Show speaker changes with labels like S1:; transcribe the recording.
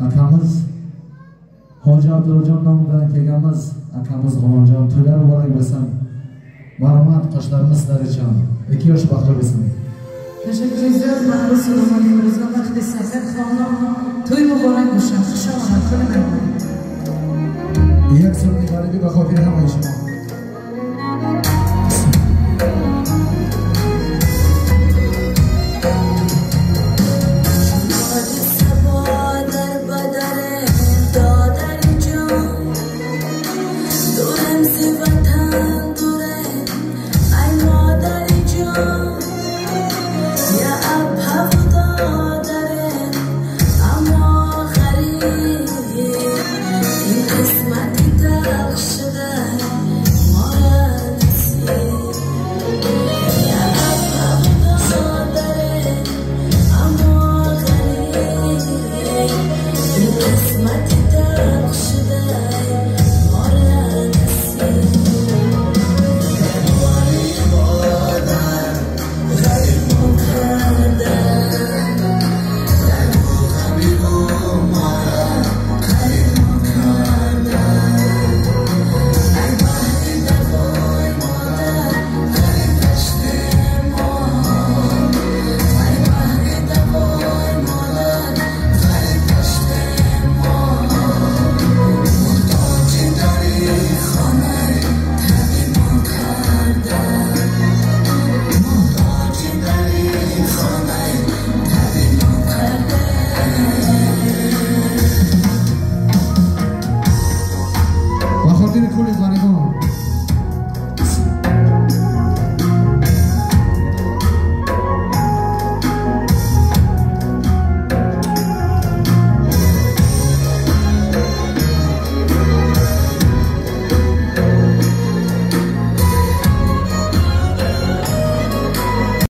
S1: Akamiz Hoji Abduljon nomidan kelganmiz. Akamiz G'ulomjon, to'ylar muborak bo'lsin. Marhamat, qoshlarimiz sizlar uchun. 2 yosh baxtli bo'lsin.
S2: Ташаккури зиёд, Маҳрус Сулаймонӣ, рӯза вақти сафар хонум, to'y muborak bo'lsin. Xush omad, qo'limay.
S1: Як сурudi g'aribiy ба хотири ҳамаи шумо.